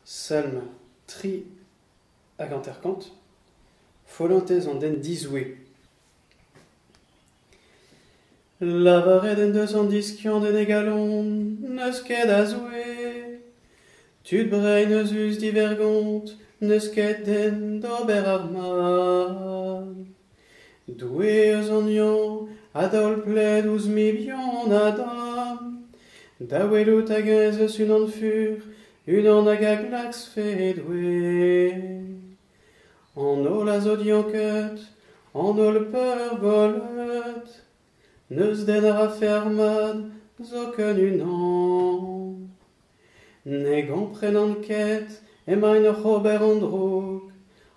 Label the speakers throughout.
Speaker 1: Salm 53, Follentez an den dizoue. Lavaret en deus an diskiant en e galon, n'eus ket a Zoue. Tud brein euzhus divergont, n'eus ket den d'ober ar mad. Doue eus an Iañ a daol pled ouzh mibion Adam. Da welout hag ez eus unan fur, unan hag a glaskfe Doue. An holl a zo dianket, an holl peurgollet. N'eus den a rafe ar mad, zoken unan. Ne gomprenan ket emaint oc'h ober an droug,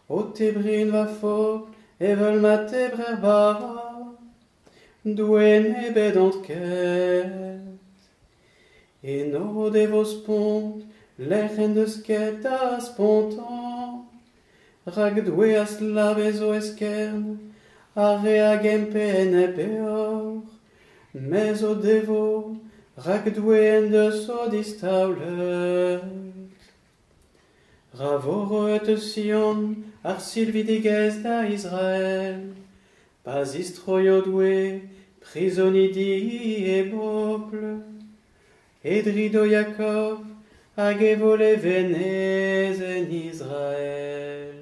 Speaker 1: o tebriñ va fobl evel ma tebrer bara. Doue ne bedont ket. Eno o devo spont, lec'h en deus ket da spontañ. Rak Doue a stlabez o eskern, ar re a gempe enep peoc'h. Mezh o devo, rak Doue en deus o distaolet. Ra vo roet eus Sion ar silvidigezh da Israel, pa zistroio Doue prizonidi e bobl. E drido Yakob hag e vo levenez en Israel.